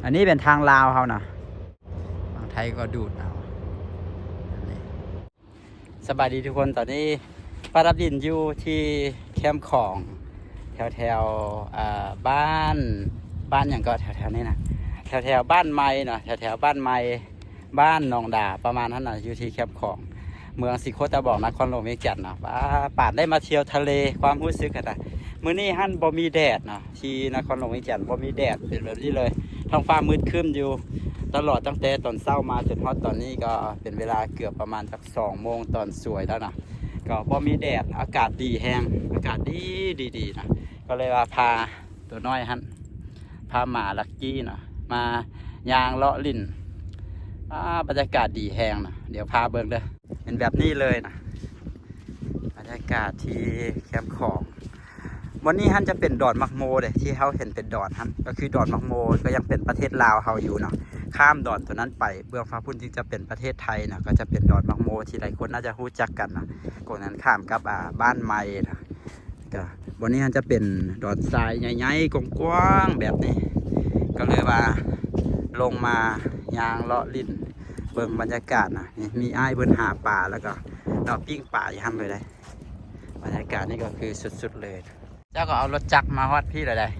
ອັນນີ້ເປັນທາງລາວເຮົານະ ທາງໄທກໍດູດເອົາ. ສະບາຍດີທຸກຄົນ, ຕອນນີ້ປາດັບດິນຢູ່ທີ່ແຄມຂອງ ແຖວໆ ອ່າ ບ້ານ ບ້ານຫຍັງເກາະ ແຖວໆ ນີ້ນະ ແຖວໆ ບ້ານໃໝ່ເນາະ ແຖວໆ ບ້ານໃໝ່ ບ້ານໜອງດາ ປະມານນັ້ນນະ ຢູ່ທີ່ແຄມຂອງ ເມືອງສີໂຄດຕະບອງ ນະຄອນຫຼວງວຽງຈັນເນາະ. ປາ ປານໄດ້ມາທ່ຽວທະເລ ຄວາມຮູ້ສຶກຫັ້ນນະ ມື້ນີ້ຫັ້ນບໍ່ມີແດດເນາະ ທີ່ນະຄອນຫຼວງວຽງຈັນບໍ່ມີແດດ ເປັນແບບນີ້ເລີຍ ທ້ອງຟ້າມືດຄຶ້ມຢູ່ຕະຫຼອດ ຕັ້ງແຕ່ຕອນເຊົ້າມາຈົນຮອດຕອນນີ້ ກໍເປັນເວລາເກືອບປະມານຈັກສອງໂມງຕອນສວຍແລ້ວນະ ກໍບໍ່ມີແດດ ອາກາດດີແຮງ ອາກາດດີ ດີໆ ນະ ກໍເລີຍວ່າພາ ຕົວນ້ອຍຫັ້ນ ພາໝາລັກກີ້ເນາະ ມາຍ່າງເລາະຫຼິ້ນ. ອາ ບັນຍາກາດດີແຮງນະ ດຽວພາເບິ່ງເດີ ເປັນແບບນີ້ເລີຍນະ ບັນຍາກາດທີ່ແຄມຂອງ. ບ່ອນນີ້ຫັ້ນຈະເປັນດອນໝາກໂມເດ້ ທີ່ເຮົາເຫັນເປັນດອນຫັ້ນ ກໍຄືດອນໝາກໂມ ກໍຍັງເປັນປະເທດລາວເຮົາຢູ່ເນາະ. ຂ້າມດອນຕົວນັ້ນໄປ ເບື້ອງຝັ່ງພຸ້ນຈຶ່ງຈະເປັນປະເທດໄທນະ ກໍຈະເປັນດອນໝາກໂມ ທີ່ຫຼາຍຄົນໜ້າຈະຮູ້ຈັກກັນນະ ກົງນັ້ນຂ້າມກັບ ອາ ບ້ານໃໝ່ນະ. ກະບ່ອນນີ້ຫັ້ນຈະເປັນດອນຊາຍໃຫຍ່ໆ ກວ້າງໆ ແບບນີ້ ກໍເລີຍວ່າລົງມາຍ່າງເລາະຫຼິ້ນເບິ່ງບັນຍາກາດນະ. ນີ້ມີອ້າຍເພິ່ນຫາປາ ແລ້ວກໍເນາະ ປີ້ງປາຢູ່ຫັ້ນເລີຍເດ້. ບັນຍາກາດນີ້ກໍຄືສຸດໆ ເລີຍ. ເຈົ້າກໍເອົາລົດຈັກມາຮອດພີ້ແລ້ວໃດ໋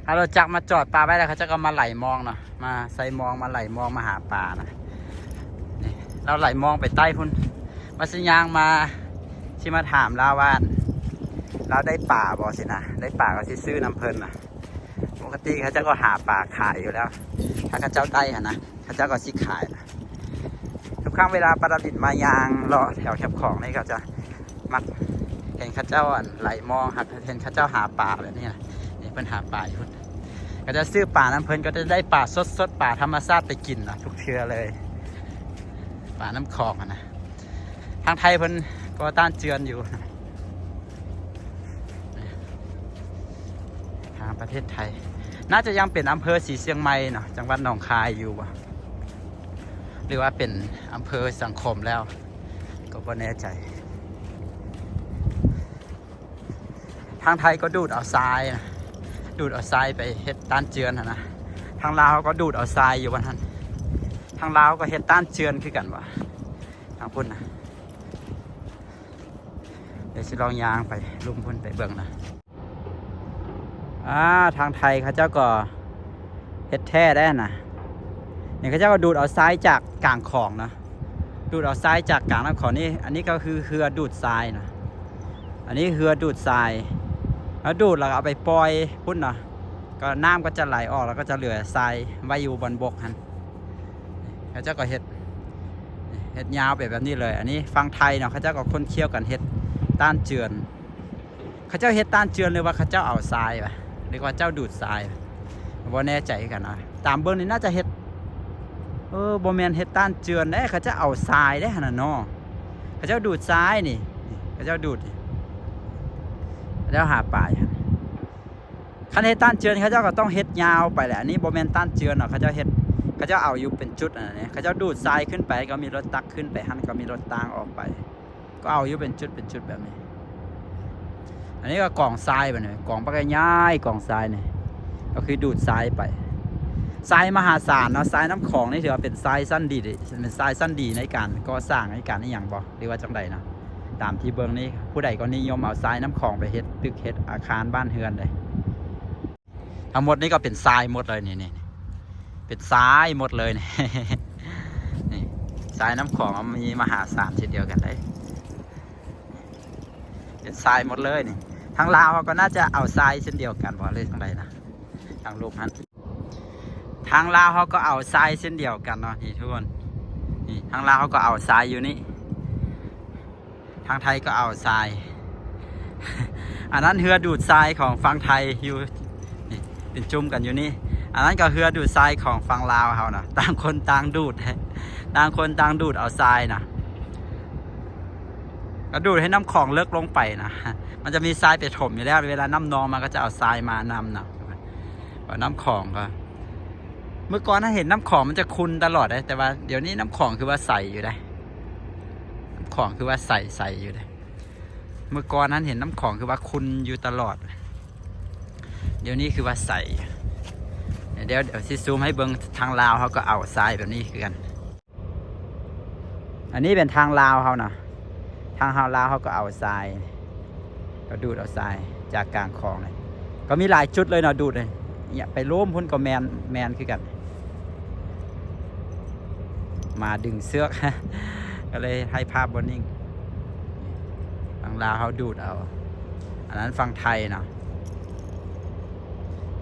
ເອົາລົດຈັກມາຈອດປະໄວ້ ແລ້ວເຂົາເຈົ້າກໍມາໄຫຼມອງເນາະ ມາໃສ່ມອງ ມາໄຫຼມອງ ມາຫາປານະ. ນີ້ລາວໄຫຼມອງໄປໃຕ້ພຸ້ນ ວ່າຊິຍ່າງມາ ຊິມາຖາມລາວວ່າ ລາວໄດ້ປາບໍ່ຊີ້ນະ ໄດ້ປາກໍຊິຊື້ນຳເພິ່ນນະ. ປົກກະຕິເຂົາເຈົ້າກໍຫາປາຂາຍຢູ່ແລ້ວ ຖ້າເຂົາເຈົ້າໄດ້ຫັ້ນນະ ເຂົາເຈົ້າກໍຊິຂາຍນະ. ທຸກຄັ້ງເວລາປາດັບດິນມາຍ່າງເລາະແຖວແຄມຂອງນີ້ ເຂົາຈະມັກເຫັນເຂົາເຈົ້າ ອັນ ໄຫຼມອງ ຫາກເຫັນເຂົາເຈົ້າຫາປາແບບນີ້ນະ. ນີ້ເພິ່ນຫາປາຢູ່ພຸ້ນ ເຂົາເຈົ້າຊື້ປານຳເພິ່ນ ກໍຈະໄດ້ປາສົດໆ ປາທຳມະຊາດໄປກິນນະ ທຸກເທື່ອເລີຍ ປານ້ຳຂອງຫັ້ນນະ. ທາງໄທເພິ່ນກໍຕ້ານເຈື່ອນຢູ່ ທາງປະເທດໄທ ໜ້າຈະຍັງເປັນອຳເພີສີຊຽງໃໝ່ເນາະ ຈັງຫວັດໜອງຄາຍຢູ່ບໍ່ ຫຼືວ່າເປັນອຳເພີສັງຄົມແລ້ວ ກໍບໍ່ແນ່ໃຈ. ທາງໄທກໍດູດເອົາຊາຍນະ ດູດເອົາຊາຍໄປເຮັດຕ້ານເຈື່ອນຫັ້ນນະ ທາງລາວກໍດູດເອົາຊາຍຢູ່ບ່ອນຫັ້ນ ທາງລາວກໍເຮັດຕ້ານເຈື່ອນຄືກັນວ່າ ທາງພຸ້ນນະ. ດຽວຊິລອງຍ່າງໄປລຸ່ມພຸ້ນໄປເບິ່ງນະ. ອາ ທາງໄທເຂົາເຈົ້າກໍເຮັດແທ້ໄດ໋ນະ. ນີ້ເຂົາເຈົ້າກໍດູດເອົາຊາຍຈາກກາງຂອງນະ ດູດເອົາຊາຍຈາກກາງນ້ຳຂອງນີ້. ອັນນີ້ກໍຄືເຮືອດູດຊາຍນະ ອັນນີ້ເຮືອດູດຊາຍ ແລ້ວດູດແລ້ວກໍເອົາໄປປ່ອຍພຸ້ນນະ ກໍນ້ຳກໍຈະໄຫຼອອກ ແລ້ວກໍຈະເຫຼືອຊາຍໄວ້ຢູ່ບ່ອນບົກຫັ້ນ. ເຂົາເຈົ້າກໍເຮັດ ເຮັດຍາວໄປແບບນີ້ເລີຍ. ອັນນີ້ຝັ່ງໄທເນາະ ເຂົາເຈົ້າກໍຄົນຂຽວກັນເຮັດຕ້ານເຈື່ອນ. ເຂົາເຈົ້າເຮັດຕ້ານເຈື່ອນ ຫຼືວ່າເຂົາເຈົ້າເອົາຊາຍວະ ຫຼືວ່າເຈົ້າດູດຊາຍວະ ບໍ່ແນ່ໃຈຄືກັນນະ. ຕາມເບິ່ງນີ້ໜ້າຈະເຮັດ ເອີ ບໍ່ແມ່ນເຮັດຕ້ານເຈື່ອນເດ້ ເຂົາເຈົ້າເອົາຊາຍເດ້ຫັ້ນນະເນາະ. ເຂົາເຈົ້າດູດຊາຍນີ້ ເຂົາເຈົ້າດູດ ເຂົາເຈົ້າຫາປາຢູ່. ຄັນເຮັດຕ້ານເຈື່ອນ ເຂົາເຈົ້າກໍຕ້ອງເຮັດຍາວໄປແຫຼະ. ອັນນີ້ບໍ່ແມ່ນຕ້ານເຈື່ອນເນາະ ເຂົາເຈົ້າເຮັດ ເຂົາເຈົ້າເອົາຢູ່ເປັນຈຸດ. ອັນນີ້ເຂົາເຈົ້າດູດຊາຍຂຶ້ນໄປ ກໍມີລົດຕັກຂຶ້ນໄປຫັ້ນ ກໍມີລົດຕາງອອກໄປ ກໍເອົາຢູ່ເປັນຈຸດເປັນຈຸດແບບນີ້. ອັນນີ້ກໍກອງຊາຍ ບັດນີ້ກອງບັກໃຫຍ່ໆ ກອງຊາຍນີ້ ກໍຄືດູດຊາຍໄປ. ຊາຍມະຫາສານເນາະ ຊາຍນ້ຳຂອງນີ້ຖືວ່າເປັນຊາຍຊັ້ນດີ ເປັນຊາຍຊັ້ນດີໃນການກໍ່ສ້າງ ໃນການອີ່ຫຍັງບໍ່ ຫຼືວ່າຈັ່ງໃດນະ. ຕາມທີ່ເບິ່ງນີ້ ຜູ້ໃດກໍນິຍົມເອົາຊາຍນ້ຳຂອງໄປເຮັດຕຶກເຮັດອາຄານບ້ານເຮືອນເດ້. ທັງໝົດນີ້ກໍເປັນຊາຍໝົດເລີຍ ນີ້ ນີ້ ເປັນຊາຍໝົດເລີຍ ນີ້ ນີ້ ຊາຍນ້ຳຂອງມີມະຫາສານເຊັ່ນດຽວກັນເດ້ ເປັນຊາຍໝົດເລີຍນີ້. ທາງລາວເຮົາກໍໜ້າຈະເອົາຊາຍເຊັ່ນດຽວກັນບໍ່ ຫຼືຈັ່ງໃດນະ ທາງລຸ່ມຫັ້ນ. ທາງລາວເຮົາກໍເອົາຊາຍເຊັ່ນດຽວກັນເນາະ ນີ້ທຸກຄົນ ນີ້ ທາງລາວເຮົາກໍເອົາຊາຍຢູ່ນີ້ ທາງໄທກໍເອົາຊາຍ. ອັນນັ້ນເຮືອດູດຊາຍຂອງຝັ່ງໄທຢູ່ນີ້ ເປັນຈຸ່ມກັນຢູ່ນີ້. ອັນນັ້ນກໍເຮືອດູດຊາຍຂອງຝັ່ງລາວເຮົານະ ຕ່າງຄົນຕ່າງດູດ ຕ່າງຄົນຕ່າງດູດເອົາຊາຍນະ ກໍດູດໃຫ້ນ້ຳຂອງເລິກລົງໄປນະ. ມັນຈະມີຊາຍໄປຖົມຢູ່ແລ້ວ ເວລານ້ຳນອງມາກໍຈະເອົາຊາຍມານຳນະ. ວ່ານ້ຳຂອງກໍ ເມື່ອກ່ອນເຮົາເຫັນນ້ຳຂອງມັນຈະຂຸ່ນຕະຫຼອດເດ້ ແຕ່ວ່າດຽວນີ້ນ້ຳຂອງຄືວ່າໃສຢູ່ເດ້ ນ້ຳຂອງຄືວ່າໃສ ໃສຢູ່ເດ້. ເມື່ອກ່ອນເຮົາເຫັນນ້ຳຂອງຄືວ່າຂຸ່ນຢູ່ຕະຫຼອດ ດຽວນີ້ຄືວ່າໃສ. ດຽວ ດຽວຊິຊູມໃຫ້ເບິ່ງ ທາງລາວເຮົາກໍເອົາຊາຍແບບນີ້ຄືກັນ. ອັນນີ້ເປັນທາງລາວເຮົານະ ທາງເຮົາ ລາວເຮົາກໍເອົາຊາຍ ກໍດູດເອົາຊາຍຈາກກາງຂອງເລີຍ ກໍມີຫຼາຍຈຸດເລີຍເນາະ ດູດເລີຍ ເອີຍ ໄປໂລມພຸ້ນກໍແມ່ນ ແມ່ນຄືກັນ ໝາດຶງເຊືອກ ກໍເລີຍໃຫ້ພາບບໍ່ນິ່ງ. ທາງລາວເຮົາດູດເອົາ ອັນນັ້ນຝັ່ງໄທເນາະ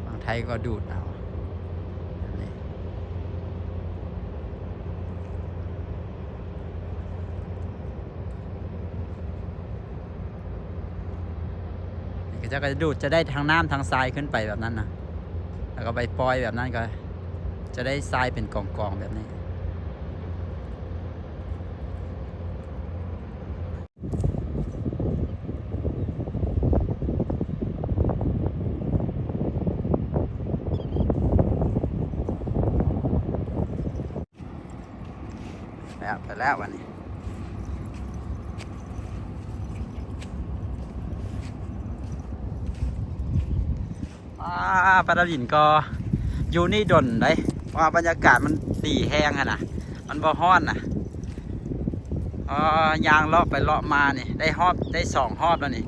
ຝັ່ງໄທກໍດູດເອົາ ແບບນີ້. ເຂົາເຈົ້າກໍຈະດູດ ຈະໄດ້ທັງນ້ຳທັງຊາຍຂຶ້ນໄປແບບນັ້ນນະ ແລ້ວກໍໄປປ່ອຍແບບນັ້ນ ກໍຈະໄດ້ຊາຍເປັນກອງໆແບບນີ້. ແລ້ວ ໄປແລ້ວບັດນີ້ ອ່າ ປາດາລິນກໍຢູ່ນີ້ດົນໄດ໋ ເພາະວ່າບັນຍາກາດມັນດີແຮງຫັ້ນນະ ມັນບໍ່ຮ້ອນນະ. ອ່າ ຍ່າງເລາະໄປເລາະມານີ້ ໄດ້ຮອບ ໄດ້ສອງຮອບແລ້ວນີ້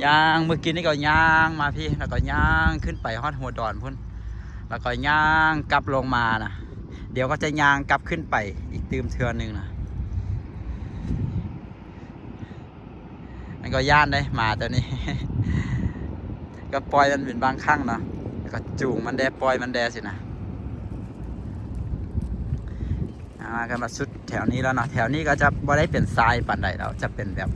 ຍ່າງ ມື້ກີ້ນີ້ກໍຍ່າງມາພີ້ ແລ້ວກໍຍ່າງຂຶ້ນໄປຮອດຫົວດອນພຸ້ນ ແລ້ວກໍຍ່າງກັບລົງມານະ ດຽວກໍຈະຍ່າງກັບຂຶ້ນໄປອີກຕື່ມເທື່ອໜຶ່ງນະ. ມັນກໍຢ້ານເດ້ ໝາໂຕນີ້ ກໍປ່ອຍມັນເປັນບາງຄັ້ງເນາະ ແລ້ວກໍຈູງມັນແດ່ ປ່ອຍມັນແດ່ຊີ້ນະ. ອ່າ ກໍມາສຸດແຖວນີ້ແລ້ວເນາະ ແຖວນີ້ກໍຈະບໍ່ໄດ້ເປັນຊາຍປານໃດແລ້ວ ຈະເປັນແບບ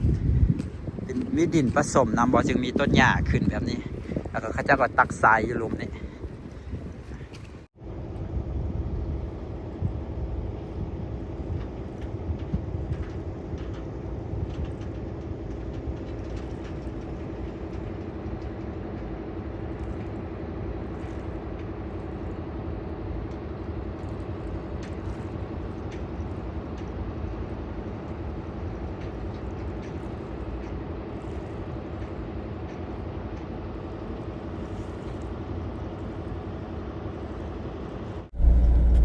ເປັນ ມີດິນປະສົມນຳ ບໍ່ ຈຶ່ງມີຕົ້ນຫຍ້າຂຶ້ນແບບນີ້ ແລ້ວກໍເຂົາເຈົ້າກໍຕັກຊາຍຢູ່ລຸ່ມນີ້.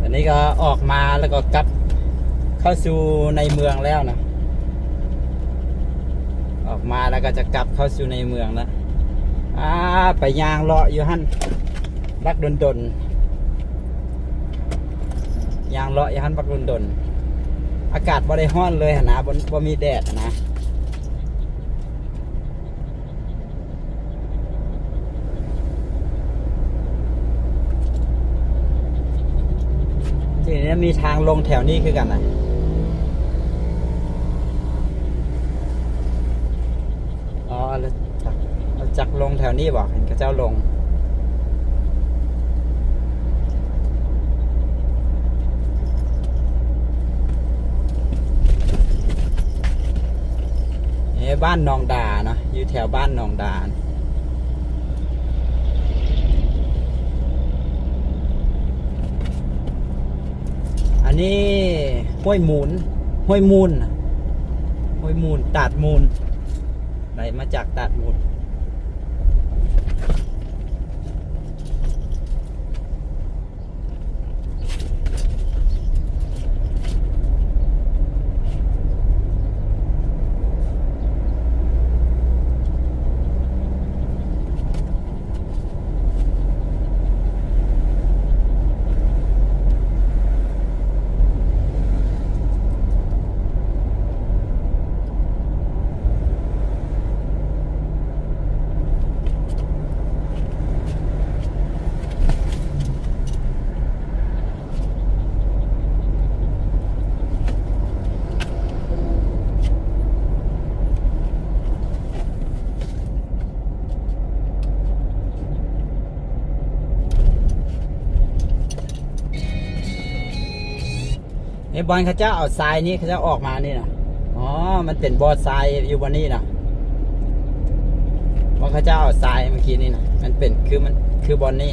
ອັນນີ້ກໍອອກມາແລ້ວກໍກັບເຂົ້າສູ່ໃນເມືອງແລ້ວນະ ອອກມາແລ້ວກໍຈະກັບເຂົ້າສູ່ໃນເມືອງນະ. ອ່າ ໄປຍ່າງເລາະຢູ່ຫັ້ນບັກດົນໆ ຍ່າງເລາະຢູ່ຫັ້ນບັກດົນໆ ອາກາດບໍ່ໄດ້ຮ້ອນເລີຍຫັ້ນນະ ບໍ່ ບໍ່ມີແດດຫັ້ນນະ. ທີ່ນີ້ມີທາງລົງແຖວນີ້ຄືກັນນະ. ອໍ ລະຈັກ ລະຈັກລົງແຖວນີ້ບໍ? ເຫັນເຂົາເຈົ້າລົງ. ເອີ ບ້ານໜອງດາເນາະ ຢູ່ແຖວບ້ານໜອງດາ. ອັນນີ້ຫ້ວຍມູນ ຫ້ວຍມູນ ຫ້ວຍມູນ ຕາດມູນ ໄຫຼມາຈາກຕາດມູນ. ນີ້ ບ່ອນເຂົາເຈົ້າເອົາຊາຍນີ້ ເຂົາເຈົ້າອອກມານີ້ນະ. ອໍ ມັນເປັນບໍ່ຊາຍຢູ່ບ່ອນນີ້ນະ ບ່ອນເຂົາເຈົ້າເອົາຊາຍເມື່ອກີ້ນີ້ນະ ມັນເປັນຄື ມັນຄືບ່ອນນີ້.